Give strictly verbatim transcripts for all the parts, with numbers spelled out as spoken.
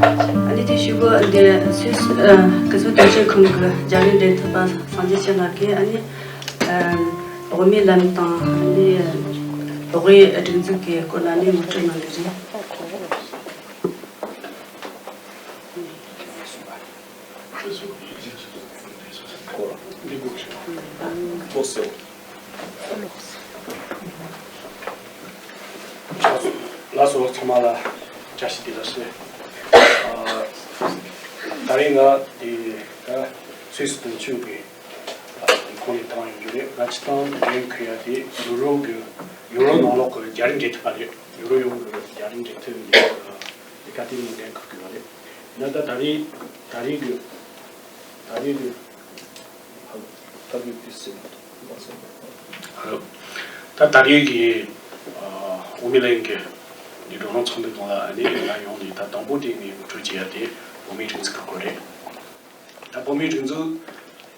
ཨ་ནི་དེ་ཞུ་གོ་འདི་སུད་སི་ཨ་སྐུ་ཚབ་དོན་གཅོད་ཁང་གི་རྒྱ་རིགས་འབྲེལ་མཐུད་པ་སངས་རྒྱས་ཆོས་ལགས་ཀྱིས་ཨ་ནི་ཨ་འོག་མའི་ལམ་དང་ཨ་ནི་འོག་མའི་སྒྲིག་འཛུགས་ཀྱི་སྐོར་ལ་ནི་ངོ་སྤྲོད་གནང་གི་རེད། ལགས་སོ། ཚང་མ་ལ་བཀྲ་ཤིས་བདེ་ལེགས་ཞུ། ཨ་ད་རེས་ང་འདི་ད་སུད་སི་དོན་གཅོད་ཀྱི་ཨ་འདི་ཁོངས་ནས་བཏང་ཡོང་རྒྱུ་རེད། ང་ཅི་ཐང་འདི་ཁུ་ཡ་དེ་ཡུ་རོབ་ཀྱི་ཡུ་རོབ་ནང་ལོགས་ཀྱི་རྒྱ་རིགས་འབྲེལ་མཐུད་པ་རེད། ཡུ་རོབ་ཡོངས་ཀྱི་རྒྱ་རིགས་འབྲེལ་མཐུད་ཀྱི་ཨ་འདི་ཀ་དེ་ནས་འགན་འཁུར་གྱི་ཡོད་རེད། ཡིན་ན་ད་ད་རེས་ད་རེས་ཀྱི་ད་རེས་ཀྱི་ད་ད་རེས་ཀྱི་ཨ་འོག་མའི་ལམ་གྱི་འདི་འགྲོ་གྲོན་ཚོགས་འདུ་སྒང་ལ་ཨ་ནི་ང་ཡོང་ནས་ད་དང་པོ་དེ་ངས་ངོ་སྤྲོད་བྱེད་ཡ་དེ་བོད་མིའི་སྒྲིག་འཛུགས་ཀྱི་སྐོར་རེད། ད་བོད་མིའི་སྒྲིག་འཛུགས་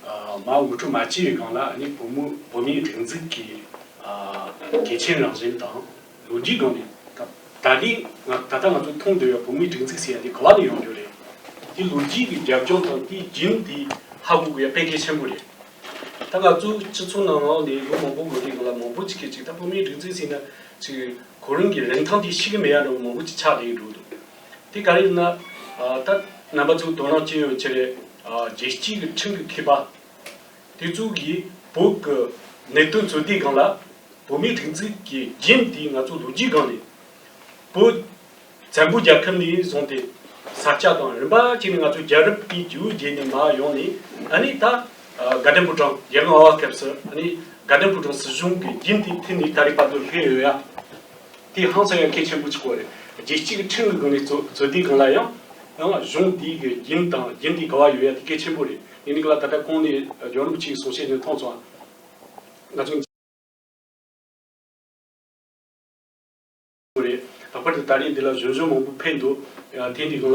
ཨ་མར་ངོ་སྤྲོད་མ་བྱས་པའི་སྒང་ལ་ཨ་ནི་བོད་མི་བོད་མིའི་སྒྲིག་འཛུགས་ཀྱི་ཨ་གལ་ཆེན་རང་བཞིན་དང་། ལོ་རྒྱུས་སྒང་ནས་ད་ད་ལྟའི་ང་ད་ལྟ་ང་ཚོས་མཐོང་བསྡད་ཡོད་བོད་མིའི་སྒྲིག་འཛུགས་ཟེར་ཡ་དེ་ག་བ་ནས་ཡོང་རྒྱུ་རེད། དེ་ལོ་རྒྱུས་ཀྱི་རྒྱབ་ལྗོངས་དང་དེའི་རྒྱུན་དེ་ཧ་གོ་དགོས་ཡ་དཔེ་གལ་ཆེན་པོ་རེད། ད་ང་ཚོའི་སྤྱི་ཚོགས་ནང་ལོགས་ནས་ལོ་མང་པོ་འགོར་དུས་སྒང་ལ་མང་པོ་ཅིག་གིས་ཅིག་ད་བོད་མིའི་སྒྲིག་འཛུགས་ཟེར་ན་ཅིག་ཁོ་རང་གི་རིན་ཐང་དེ་ཤེས་ཀྱི་མེད་ཡ་འདྲ་བོ་མང་པོ་ཅིག་ཆགས་བསྡད་འགྲོ་འདུག་དེ་ག་རེ་ཡིན་ན། ཨ་ད་རྣམ་པ་ཚོས་དོ་སྣང་བྱས་ཡོད་ཀྱི་རེད། ཨ་རྒྱལ་སྤྱིའི་གི་ཁྲིམས་ཀྱི་མཁས་པ་དེ་ཚོ་གིས་བོད་ཀྱི་གནད་དོན་རྩོད་དུས་སྒང་ལ། བོད་མིའི་སྒྲིག་འཛུགས་ཀྱི་རྒྱུན་དེ་ང་ཚོ་ལོ་རྒྱུས་སྒང་ནས་བོད་བཙན་པོའི་རྒྱལ་ཁབ་ནས་བཟུང་སྟེ་ས་སྐྱ་དང་རིམ་པ་གཅིག་ནས་ང་ཚོ་རྒྱལ་རབས་དེའི་རྒྱལ་པོའི་རྗེས་ནས་མར་ཡོང་ནས་ཨ་ནི་ད་དགའ་ལྡན་ཕོ་བྲང་རྒྱལ་དབང་ཨ་བ་སྐབས་སུ་ཨ་ནི་དགའ་ལྡན་ཕོ་བྲང་སྲིད་གཞུང་གི་རྒྱུན་དེ་ཐད་ནས་ད་རེས་བར་དུ་སླེབས་ཡོད་ཡ། དེ་ཧང་སང་ཡ་གལ་ཆེན་པོ་ཅིག་གོ་རེད། རྒྱལ་སྤྱིའི་ཁྲིམས་ཀྱི་སྒང་ནས་རྩོད་རྩོད་དུས་སྒང་ལ་ཡང་ཡང་གཞུང་དེའི་གི་རྒྱུན་དང་རྒྱུན་དེ་ག་བ་ཡོད་ཡ་དེ་གལ་ཆེན་པོ་རེད། ཡིན་ནའི་ལ་ད་ལྟ་གོང་ནས་རྒྱལ་བ་རིན་པོ་ཆེའི་གསུང་བཤད་ནས་མཐོང་སོང་ང་ཚོ། རེད། ལྷག་པར་དུ་ད་རེས་འདི་ལ་གཞོན་གཞོན་མང་པོ་ཕེབས་འདུག་ཡང་དེ་འདི་སྒང་ལ་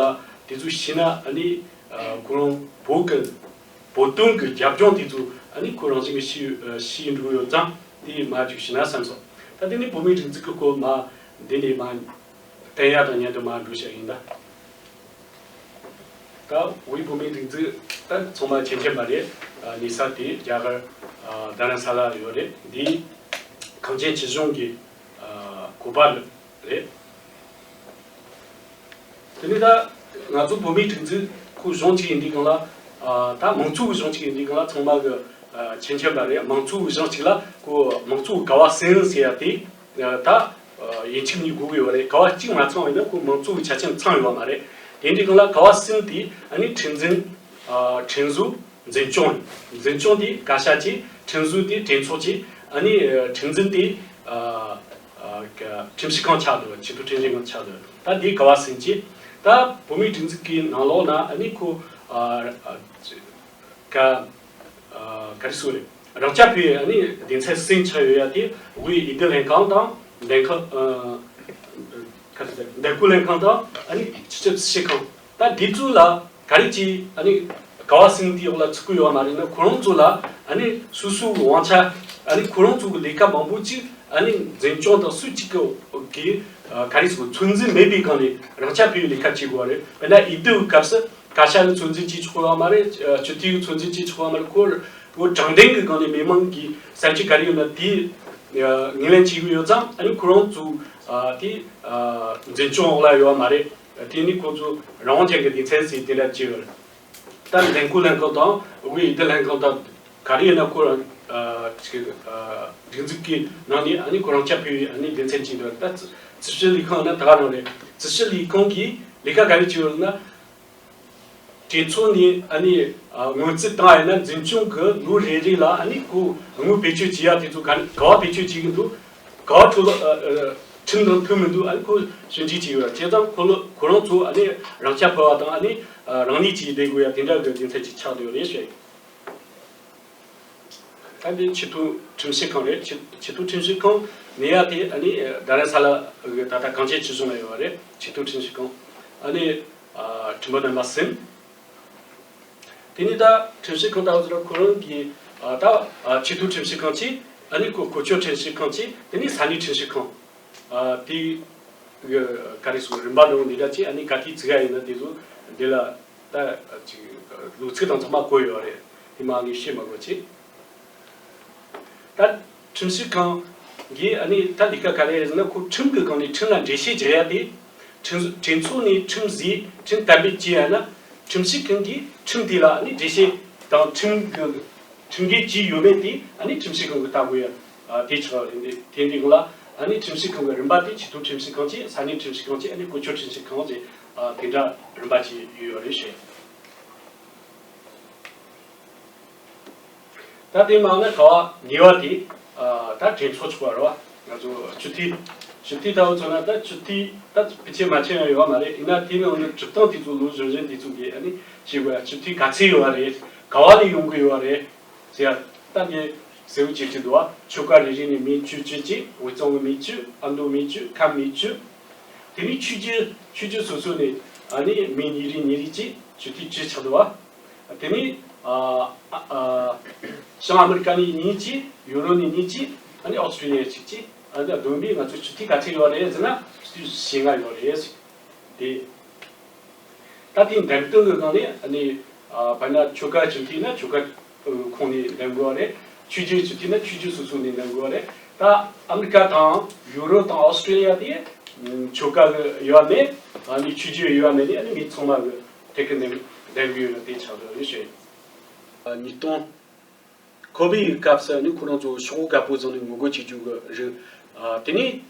དེ་ཚོ་ཤེས་ན་ཨ་ནི་ཁོ་རང་བོད་ཀྱི་བོད་དོན་གྱི་རྒྱབ་ལྗོངས་དེ་ཚོ་ཨ་ནི་ཁོ་རང་བཞིན་གྱིས་ཤེས་ཤེས་འགྲོ་ཡོད་ཙང་དེ་མར་ཅིག་ཞུས་ན་བསམ་སོང་། ད་དེ་ནི་བོད་མིའི་སྒྲིག་འཛུགས་ཀྱི་སྐོར་མར་འདི་ནས་མར་བསྟན་ཡག་དང་མཉམ་དུ་མར་འགྲོ་བྱ་ཡིན་ད། ད་དབུས་བོད་མིའི་སྒྲིག་འཛུགས་ད་ཚང་མ་མཁྱེན་མཁྱེན་པ་རེད། ཨ་གནས་ས་དེ་རྒྱ་གར་ཨ་རྡ་རམ་ས་ལ་ཡོད་རེད། འདི་གངས་ཅན་སྤྱི་གཞུང་གི་ཨ་བཀོད་པ་རེད། དེ་ནས་ད་ང་ཚོ་བོད་མིའི་སྒྲིག་འཛུགས་ཁོ་གཞུང་གཅིག་ཡིན་དུས་སྒང་ལ་ཨ་ད་མང་གཙོའི་གཞུང་གཅིག་ཡིན་དུས་སྒང་ལ་ཚང་མ་གི་ཨ་མཁྱེན་མཁྱེན་པ་རེད། མང་གཙོའི་གཞུང་གཅིག་ལ་ཁོ་མང་གཙོ་ག་བ་ཟིན་ཟེར་ཡ་དེ་ད་ཡིན་གཅིག་མིན་གཉིས་དགོས་ཀྱི་ཡོད་རེད། ག་བ་གཅིག་མ་ཚང་བ་ཡིན་ན་ཁོ་མང་གཙོ་གི་ཆ་རྐྱེན་ཚང་ཡོད་མ་རེད། དེ་འདྲའི་སྒང་ལ་ག་བ་གསུམ་དེ་ཨ་ནི་ཁྲིམས་འཛིན། ཨ་ཁྲིམས་བཟོ། འཛིན་སྐྱོང་། འཛིན་སྐྱོང་དེ་བཀའ་ཤག་བྱས། ཁྲིམས་བཟོ་དེ་གྲོས་ཚོགས་བྱས། ཨ་ནི་ཁྲིམས་འཛིན་དེ་ཨ་ཁྲིམས་ཞིབ་ཁང་ཆགས་འདུག་ཆེས་མཐོའི་ཁྲིམས་ཞིབ་ཁང་ཆགས་འདུག་ད་དེ་ག་བ་གསུམ་བྱས། ད་བོད་མིའི་སྒྲིག་འཛུགས་ཀྱི་ནང་ལོགས་ན་ཨ་ནི་ཁོ་ཨ་ཨ་ག་ཨ་ག་རེ་ཟེར་རེད། རང་རྐྱ་འཕེར་བའི་ཨ་ནི་སྡེ་ཚན་གསུམ་ཆགས་ཡོད་ཡ་དེ་དབུས་འོས་བསྡུ་ལྷན་ཁང་དང་ལྷན་ཁང་ཨ་ག་རེ་ཟེར་འདེམས་བསྐོ་ལྷན་ཁང་དང་ཨ་ནི་སྤྱི་ཁྱབ་སྲིད་ཁང་། ད་འདི་ཚོ་ལ་ག་རེ་གྱིས་ཨ་ནི་ག་བ་གསུམ་དེའི་འོག་ལ་ཚུད་ཀྱི་ཡོད་མ་རེད་ན། ཁོ་རང་ཚོ་ལ་ཨ་ནི་སོ་སོའི་དབང་ཆ་ཨ་ནི་ཁོ་རང་ཚོ་གི་ལས་ཀ་མང་པོ་ཅིག་ཨ་ནི་འཛིན་སྐྱོང་དང་སུ་གཅིག་གི་གི་ག་རེ་ཟེར་ཚོད་འཛིན་མེད་པའི་སྒང་ནས་རང་རྐྱ་འཕེར་བའི་ལས་ཀ་བྱེད་དགོས་པ་རེད། དཔེར་ན་འོས་བསྡུ་སྐབས་སུ། བཀའ་ཤག་གི་ཚོད་འཛིན་བྱེད་ཆོག་པ་མ་རེད། སྤྱི་འཐུས་ཀྱི་ཚོད་འཛིན་བྱེད་ཆོག་པ་མ་རེད། ཁོ་བོད་དྲང་བདེན་གྱི་སྒང་ནས་མི་མང་གི་བསམ་ཚུལ་ག་རེ་ཡོད་ན་དེ་ངོས་ལེན་བྱེད་ཀྱི་ཡོད་ཙང་ཨ་ནི་ཁོ་རང་ཚོ་དེ་འཛིན་སྐྱོང་འོག་ལ་ཡོད་པ་མ་རེད། དེ་ནི་ཁོ་ཚོ་རང་དབང་ཅན་གྱི་སྡེ་ཚན་ཟེར་དེ་འདྲ་བྱས་ཡོད་རེད། ད་འདེམས་བསྐོ་ལྷན་ཁང་དང་དབུས་འོས་བསྡུ་ལྷན་ཁང་དང་ག་རེ་ཡོད་ན་ཁོ་རང་ཅིག་སྒྲིག་འཛུགས་ཀྱི་ནང་ནས་ཨ་ནི་ཁོ་རང་རྐྱ་འཕེར་བའི་ཨ་ནི་སྡེ་ཚན་ཅིག་ཡོད་རེད། ད་ཙི་ཙི་ཞི་ལས་ཁང་ན་ད་ག་རང་རེད། ཙི་ཙི་ཞི་ལས་ཁང་གིས་ལས་ཀ་ག་རེ་བྱས་ཡོད་ན། གྲོས་ཚོགས་ནས་ཨ་ནི་ཨ་སྔོན་རྩིས་བཏང་ཡིན་ན་འཛིན་སྐྱོང་གི་ལོ་རེ་རེ་ལ་ཨ་ནི་ཁོ་དངུལ་བེད་སྤྱོད་བྱེད་ཡ་དེ་ཚོ་ག་ག་བ་བེད་སྤྱོད་བྱེད་ཀྱི་འདུག་ག་བ་ཁྲོམ་ལ་ཨ་ཨ་ཁྲིམས་དང་མཐུན་མི་འདུག་ཨ་ནི་ཁོ་ཞིབ་འཇུག་བྱེད་ཡོད། བྱས་ཙང་ཁོ་ལོ་ཁོ་རང་ཚོ་ཨ་ནི་རང་རྐྱ་འཕེར་བ་དང་ཨ་ནི་ཨ་རང་ཉིད་ཀྱིས་བསྡད་དགོས་ཡ་དེ་འདྲ་གི་སྡེ་ཚན་ཅིག་ཆགས་བསྡད་ཡོད་རེད་ཞུ་ཡ་ཡིན། ད་འདི་ཆེས་མཐོའི་ཁྲིམས་ཞིབ་ཁང་རེད། ཆེས་ཆེས་མཐོའི་ཁྲིམས་ཞིབ་ཁང་ནས་ཡ་དེ་ཨ་ནི་རྡ་རམ་ས་ལ་གི་ད་ལྟ་གངས་ཅན་སྤྱི་གཞུང་ལ་ཡོད་པ་རེད། ཆེས་མཐོའི་ཁྲིམས་ཞིབ་ཁང་ཨ་ནི་ཨ་ཁྲིམས་དཔོན་རྣམ་པ་གསུམ། དེ་ནས་ད་ཁྲིམས་ཞིབ་ཁང་ལྟ་བུ་ཚོ་ལ་ཁོ་རང་གི་ཨ་ད་ཨ་ཆེས་མཐོའི་ཁྲིམས་ཞིབ་ཁང་གཅིག་ཨ་ནི་གོ་གོ་ཆོད་ཁྲིམས་ཞིབ་ཁང་གཅིག་དེ་ནས་ས་གནས་ཁྲིམས་ཞིབ་ཁང་ཨ་དེ་ གི་ག་རེ་ཟེར་རིམ་པ་འདྲ་བོ་འདི་འདྲ་ཅིག་ཨ་ནི་ག་དུས་བརྩི་ག་ཡིན་ན་དེ་ཚོ་འདི་ལ་ད་ཅིག་ལོ་ཚིགས་དང་ཚང་མ་བཀོད་ཡོད་རེད། དེ་མ་ངས་བཤད་མ་དགོས་ཅིག་ད་ཁྲིམས་ཞིབ་ཁང་གིས་ཨ་ནི་ད་ལས་ཀ་ག་རེ་རེད་ཟེར་ན། ཁོ་ཁྲིམས་ཀྱི་སྒང་ནས་ཁྲིམས་ལ་འགྲེལ་བཤད་རྒྱག་ཡ་དེ། ཁྲིམས་གྲོས་ཚོགས་ནས་ཁྲིམས་བཟོས། ཁྲིམས་གཏན་འབེབས་བྱས་ཡ་ན། ཁྲིམས་ཞིབ་ཁང་གིས་ཁྲིམས་དེ་ལ་ཨ་ནི་འགྲེལ་བཤད་དང་ཁྲིམས་ཀྱི་ཁྲིམས་འགལ་བྱས་ཡོད་མེད་དེ་ཨ་ནི་ཁྲིམས་ཞིབ་ཁང་གིས་ལྟ་དགོས་ཡ་དེ་ཆགས་རེད། འདི་དེ་འདི་སྒང་ལ་ཨ་ནི་ཁྲིམས་ཞིབ་ཁང་གི་རིམ་པ་དེ་ཆེས་མཐོའི་ཁྲིམས་ཞིབ་ཁང་བྱས། ས་གནས་ཁྲིམས་ཞིབ་ཁང་བྱས། ཨ་ནི་གོ་ཆོད་ཁྲིམས་ཞིབ་ཁང་བྱས། དེ་འདྲ་རིམ་པ་བྱས་ཡོད་ཡོད་རེད་ཞེས། ད་དེ་མ་ནི་ག་བ་ཉེ་བ་དེ། ད་གྲོས་ཚོགས་ཚོགས་པ་རེད་བ། ང་ཚོ་སྤྱི་འཐུས། སྤྱི་འཐུས་ལྟ་བུ་ཚོ་ན་ད་སྤྱི་འཐུས་ད་ཕལ་ཆེར་མ་ཆེ་ཡང་ཡོད་བ་མ་རེད། ཡིན་ན་དེ་ནང་ནས་གྲུབ་སྟངས་དེ་ཚོ་ལོ་གཞོན་གཞོན་དེ་ཚོ་གིས་ཨ་ནི་བྱེད་དགོས་ཡ། སྤྱི་འཐུས་ག་ཚད་ཡོད་བ་རེད། ག་བ་ལས་ཡོང་གི་ཡོད་བ་རེད་ཟེར་ཡ། ད་ངས་གསལ་བོ་བྱེད་ཀྱི་འདུག་བ། ཆོལ་ཁ་རེ་རེ་ནས་མི་བཅུ་བཅུ་གཅིག་དབུས་གཙང་གི་མི་བཅུ། ཨ་མདོ་མི་བཅུ། ཁམས་མི་བཅུ། དེ་ནས་ཆོས་བརྒྱུད། ཆོས་བརྒྱུད་སོ་སོ་ནས་ཨ་ནི་མི་ཉིས་རེ་ཉིས་རེ་གཅིག་སྤྱི་འཐུས་གཅིག་ཆགས་འདུག་བ། དེ་ནས་ཨ་ཨ་ཨ་བྱང་ཨ་མི་རི་ཀ་ནས་གཉིས་གཅིག་ཡུ་རོབ་ནས་གཉིས་གཅིག་ཨ་ནི་ཨོ་སི་ཀྲི་ལི་ཡ་གཅིག་གཅིག་ཨ་ནི་བསྡོམས་པས་ང་ཚོ་སྤྱི་འཐུས་ག་ཚད་ཡོད་རེད་ཟེར་ན། སྤྱི་འཐུས་བཞི་ལྔ་ཡོད་རེད། དེ། ད་དེའི་འདེམས་ཐོན་གྱི་སྒང་ནས་ཨ་ནི་ཨ་དཔེར་ན་ཆོལ་ཁ་སྤྱི་འཐུས་ན་ཆོལ་ཁ་ཁོངས་ནས་འདེམས་དགོས་པ་རེད། ཆོས་བརྒྱུད་སྤྱི་འཐུས་ན་ཆོས་བརྒྱུད་སོ་སོ་ནས་འདེམས་དགོས་པ་རེད། ད་ཨ་མི་རི་ཀ་དང་ཡུ་རོབ་དང་ཨོ་སི་ཀྲི་ལི་ཡ་དེ་ཆོལ་ཁ་གི་ཡོད་མེད། ཨ་ནི་ཆོས་བརྒྱུད་ཡོད་མེད་ནི་ཨ་ནི་མི་ཚང་མ་གི་ཐད་ཀྱི་འདེམས་འདེམས་དགོས་ཡོད་ན་དེ་ཆགས་འགྲོ་རེད་ཞེས། ཉིས་སྟོང་ཁོ་བིད་ཀྱི་སྐབས་སུ་ནི་ཁོ་རང་ཚོ་ཤོག་བུ་དཀར་པོ་བཟུང་ནས་ངོ་རྒོལ་བྱེད་རྒྱུ་གི་རིགས། ཨ་དེ་ནས་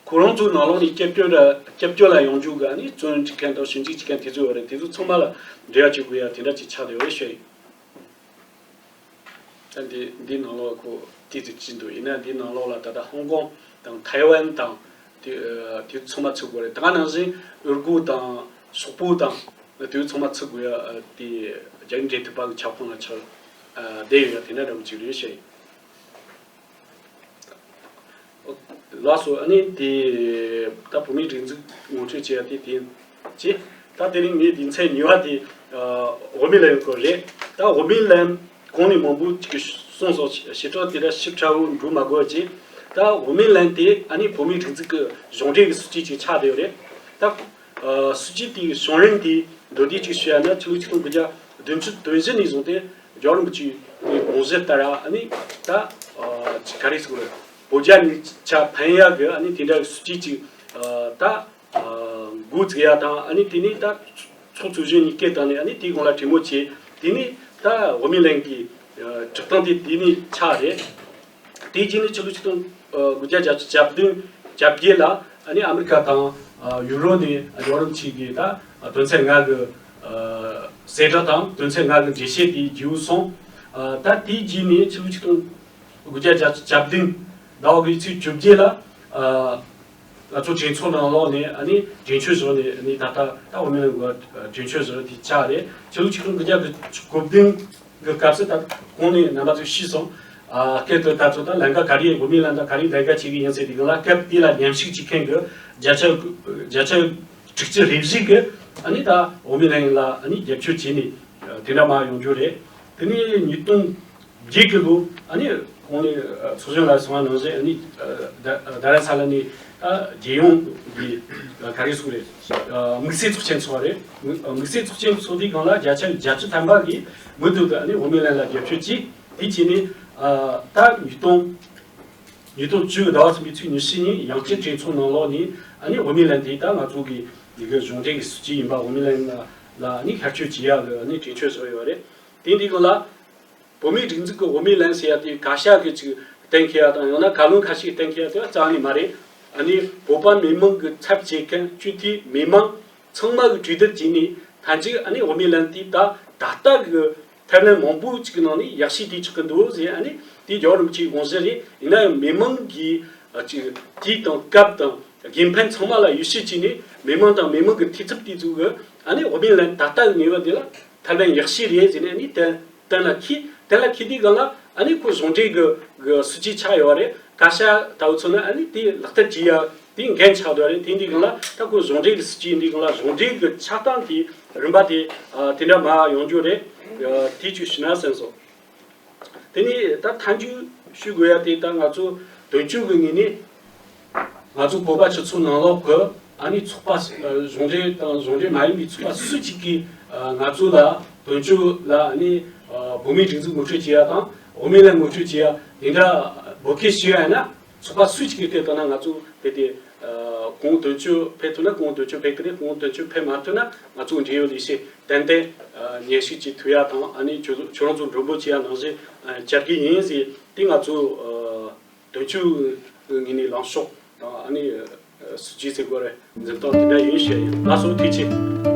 ཁོ་རང་ཚོའི་ནང་ལོགས་ནས་སྐྱབས་བཅོལ་ལ་སྐྱབས་བཅོལ་ལ་ཡོང་རྒྱུ་གི་ཨ་ནི་བཙོན་འཇུག་མཁན་དང་ཞིབ་འཇུག་བྱེད་མཁན་དེ་ཚོ་ཡོད་རེད། དེ་ཚོ་ཚང་མ་ལ་འབྲེལ་བ་བྱེད་དགོས་ཡ་དེ་འདྲ་ཅིག་ཆགས་བསྡད་ཡོད་རེད་ཞུ་ཡིན། ད་འདི་འདི་ནང་ལོགས་ཁོ་ཏི་ཙི་ཅི་འདུག་ཡིན་ན་འདི་ནང་ལོགས་ལ་ད་ལྟ་ཧོང་ཀོང་དང་ཐའེ་ཝན་དང་དེ་དེ་ཚང་མ་ཚུད་དགོས་རེད། ད་ག་ནང་བཞིན་ཨུ་རུ་ཀུ་དང་སོག་པོ་དང་དེ་ཚང་མ་ཚུད་དགོས་ཡ། དེ་རྒྱ་མི་འབྲེལ་མཐུད་པ་གི་ཁྱབ་ཁོངས་ལ་ཆགས་བསྡད་ཡོད་ཡ་དེ་འདྲ་འདྲ་པོ་ཅིག་རེད་ཤག་ལགས་སོ། ཨ་ནི་དེ་ད་བོད་མིའི་སྒྲིག་འཛུགས་ངོ་སྤྲོད་བྱས་ཡ་དེ་དེ་ཅི། ད་དེ་རིང་ངས་དེ་མཚན་ཉེ་བ་དེ་ཨ་འོ་མི་ལན་སྐོར་རེད། ད་འོ་མི་ལན་གོང་ནས་མང་པོ་ཅིག་གསུངས་སོང་། ཞེ་དྲག་དེ་འདྲ་ཞིབ་ཕྲ་བོ་འགྲོ་མ་དགོས་ཅིག་ད་འོ་མི་ལན་དེ་ཨ་ནི་བོད་མིའི་སྒྲིག་འཛུགས་ཀྱི་གཞུང་འབྲེལ་གྱི་སྲིད་ཇུས་ཅིག་ཆགས་བསྡད་ཡོད་རེད། ད་ཨ་སྲིད་ཇུས་དེའི་བྱུང་རིམ་དེ་མདོར་བསྡུས་ཅིག་ཞུ་ཡ་ན། ཕྱི་ལོ་ཆིག་སྟོང་དགུ་བརྒྱ་བདུན་ཅུ་དོན་བཞི་ནས་བཟུང་སྟེ་རྒྱལ་བ་རིན་པོ་ཆེའི་དགོངས་གཞི་ལྟར་ཨ་ནི་ད་ཨ་ག་རེ་ཟེར་དགོས་རེད། བོད་རྒྱ་གཉིས་ཆ་ཕན་ཡག་གི་ཨ་ནི་དེ་འདྲ་གི་སྲིད་ཇུས་ཅིག་ཨ་ད་ཨ་འགོ་བཙུགས་ཡ་དང་། ཨ་ནི་དེ་ནས་ད་ཚོགས་ཚོགས་གཞོན་གཉིས་ཀའི་སྟེང་ནས་ཨ་ནི་དེའི་དགོངས་ལ་གྲོས་མོལ་བྱས། དེ་ནས་ད་འོ་མི་ལན་གྱི་ཨ་གྲུབ་སྟངས་དེ་དེ་ནས་ཆགས་རེད། དེའི་རྗེས་ནས་ཕྱི་ལོ་ཆིག་སྟོང་དགུ་བརྒྱ་བརྒྱད་ཅུ་གྱ་བདུན་གྱ་བརྒྱད་ལ་ཨ་ནི་ཨ་མི་རི་ཀ་དང་ཨ་ཡུ་རོབ་ནས་ཡོ་རོབ་ཕྱོགས་ཀྱི་ད་དོན་ཚན་ལྔ་གི་ཨ་གསལ་བསྒྲགས་དང་དོན་ཚན་ལྔ་གི་འགྲེལ་བཤད་དེ་བརྗེ་པོ་སོང་། ཨ་ད་དེའི་རྗེས་ནས་ཕྱི་ལོ་ཆིག་སྟོང་དགུ་བརྒྱ་བརྒྱད་ཅུ་གྱ་བདུན་ཟླ་བ་འགོའི་ཚེས་བཅོ་བརྒྱད་ལ་ཨ་ང་ཚོ་གྲོས་ཚོགས་ནང་ལོགས་ནས་ཨ་ནི་གྲོས་ཆོད་བཞག་ནས། ཨ་ནི་ད་ལྟ་ད་འོ་མི་ལན་གྱི་གྲོས་ཆོད་བཞག་དེ་ཆགས་རེད། ཕྱི་ལོ་ཆིག་སྟོང་དགུ་བརྒྱ་དགུ་བཅུ་གོ་བདུན་གི་སྐབས་སུ་ད་གོང་ནས་རྣམ་པ་ཚོས་ཤེས་སོང་། ཨ་སྐད་དུ་ད་ཚོ་ད་ལན་ཁག་ག་རེ་འོ་མི་ལན་དང་ག་རེ་ལན་ཁག་བྱེད་ཀྱི་ཡིན་ཟེར་དུས་སྒང་ལ། སྐབས་དེ་ལ་མཉམ་ཞུགས་བྱེད་མཁན་གྱི་བརྒྱ་ཆ་བརྒྱ་ཆ་དྲུག་ཅུ་རེ་བཞི་གིས་ཨ་ནི་ད་འོ་མི་ལན་ལ་ཨ་ནི་རྒྱབ་སྐྱོར་བྱས་ནས་དེ་འདྲ་མར་ཡོང་རྒྱུ་རེད། དེ་ནས་ཉིས་སྟོང་བརྒྱད་ཀྱི་ལོ་ཨ་ནི་གོང་ནས་ཚོགས་གཞོན་ལགས་གསུངས་པ་ནང་བཞིན། ཨ་ནི་ད་རྡ་རམ་ས་ལ་ནས་ཨ་རྒྱལ་ཡོངས་ཀྱི་ག་རེ་ཟེར་དགོས་རེད། དམིགས་བསལ་ཚོགས་ཆེན་ཚོགས་པ་རེད། དམིགས་བསལ་ཚོགས་ཆེན་ཚོགས་དུས་སྒང་ལ་བརྒྱ་ཆ་བརྒྱད་ཅུ་ཐམ་པ་གིས་མུ་མཐུད་དུ་ཨ་ནི་འོ་མི་ལན་ལ་རྒྱབ་སྐྱོར་བྱས། དེ་བྱས་ནས་ཨ་ད་ཉིས་སྟོང་ཉིས་སྟོང་བཅུ་ཟླ་བ་གསུམ་པའི་ཚེས་ཉི་ཤུ་ཉིན་ཡང་བསྐྱར་གྲོས་ཚོགས་ནང་ལོགས་ནས་ཨ་ནི་འོ་མི་ལན་དེ་ད་ང་ཚོ་གི་ཡི་གེ་གཞུང་འབྲེལ་གྱི་སྲིད་ཇུས་ཡིན་པ། འོ་མི་ལན་ལ་ལ་ཨ་ནི་ཤར་སྐྱོད་བྱེད་ཡག་གི་ཨ་ནི་གྲོས་ཆོད་བཞག་ཡོད་རེད། དེ་འདི་གང་ལ་བོད་མིའི་སྒྲིག་འཛུགས་ཀྱི་འོ་མི་ལན་ཟེར་ཡ་དེ་བཀའ་ཤག་གི་ཅིག་གཏན་འཁེལ་ཡ་དང་ཡང་ན་བཀའ་བློན་ཁ་ཤས་ཀྱི་གཏན་འཁེལ་ཡ་དེ་རྩ་བ་ནས་མ་རེད། ཨ་ནི་བོད་པ་མི་མང་གི་ཚབ་བྱེད་མཁན་སྤྱི་འཐུས་མི་མང་ཚང་མ་གི་གྲོས་བསྡུར་བྱས་ནས་མཐའ་མཇུག་ཨ་ནི་འོ་མི་ལན་དེ་ད་ད་ལྟ་གི་ཐབས་ལམ་མང་པོ་ཅིག་གི་ནང་ནས་ཡག་ཤོས་དེ་ཆགས་ཀྱི་འདུག་ཟེར། ཨ་ནི་དེ་རྒྱལ་བ་རིན་པོ་ཆེའི་དགོངས་གཞི་རེད། ཡིན་ན་ཡང་མི་མང་གིས་ཨ་ཅིག་དུས་དང་སྐབས་དང་དགེ་ཕན་ཚང་མ་ལ་ཡིད་ཆེས་བྱས་ནས་མི་མང་དང་མི་མང་གི་འཐུས་ཚབ་དེ་ཚོ་གི་ཨ་ནི་འོ་མི་ལན་ད་ལྟ་གི་ངེས་པ་དེ་ལ་ཐབས་ལམ་ཡག་ཤོས་རེད་ཟེར་ནས་ཨ་ནི་གཏན་གཏན་ལ་འཁེལ། གཏན་ལ་འཁེལ་དུས་སྒང་ལ་ཨ་ནི་ཁོ་གཞུང་འབྲེལ་གི་གི་སྲིད་ཇུས་ཆགས་ཡོད་རེད། བཀའ་ཤག་ལྟ་བུ་ཚོ་ནི་ཨ་ནི་དེ་ལག་བསྟར་བྱེད་ཡ་དེ་འགན་ཆགས་འདུག་རེད། དེ་འདི་སྒང་ལ་ད་ཁོ་གཞུང་འབྲེལ་གྱི་སྲིད་ཇུས་འདི་སྒང་ལ་གཞུང་འབྲེལ་གྱི་ཆགས་སྟངས་དེ་རིམ་པ་དེ་ཨ་དེ་འདྲ་མར་ཡོང་རྒྱུ་རེད། ཨ་དེ་ཅིག་ཞུ་ན་བསམ་སོང་། དེ་ནས་ད་མཐའ་མཇུག་ཞུ་དགོས་ཡ་དེ་ད་ང་ཚོ་དོན་གཅོད་ཀྱི་ངོས་ནས་ ང་ཚོ་བོད་པ་སྤྱི་ཚོགས་ནང་ལོགས་ཀྱི་ཨ་ནི་ཚོགས་པ་གཞུང་འབྲེལ་དང་གཞུང་འབྲེལ་མ་ཡིན་པའི་ཚོགས་པ་སུ་གཅིག་གིས་ང་ཚོ་ལ་དོན་གཅོད་ལ་ཨ་ནི་བོད་མིའི་སྒྲིག་འཛུགས་ངོ་སྤྲོད་བྱེད་ཡ་དང་བོད་མི་ལ་ངོ་སྤྲོད་བྱེད་ཡ་དེ་འདྲ་བོད་སྐད་ཤེས་ཡ་ཡིན་ན། ཚོགས་པ་སུ་གཅིག་གིས་དེ་ལྟ་ན་ང་ཚོ་དེ་དེ་གང་དོན་གཅོད་ཕེབས་ཐུབ་ན་གང་དོན་གཅོད་ཕེབས་ཀྱི་རེད། གང་དོན་གཅོད་ཕེབས་མ་ཐུབ་ན་ང་ཚོ་འབྲེལ་ཡོད་ལས་བྱེད་ཏན་ཏན་སྙན་ཞུ་བྱེད་ཐུབ་ཡ་དང་ཨ་ནི་ཁྱོད་ཁྱོད་རང་ཚོ་མགྲོན་འབོད་བྱེད་ཡ་ནང་བཞིན་བཅར་གི་ཡིན་ཟེར། དེ་ང་ཚོ་དོན་གཅོད་ངོས་ནས་ལངས་ཕྱོགས་དང་ཨ་ནི་སྲིད་ཇུས་ཟེར་དགོས་རེད། འཛིན་སྟངས་དེ་འདྲ་ཡིན་བཤད་ཡིན། ལགས་སོ། ཐུགས་རྗེ་ཆེ།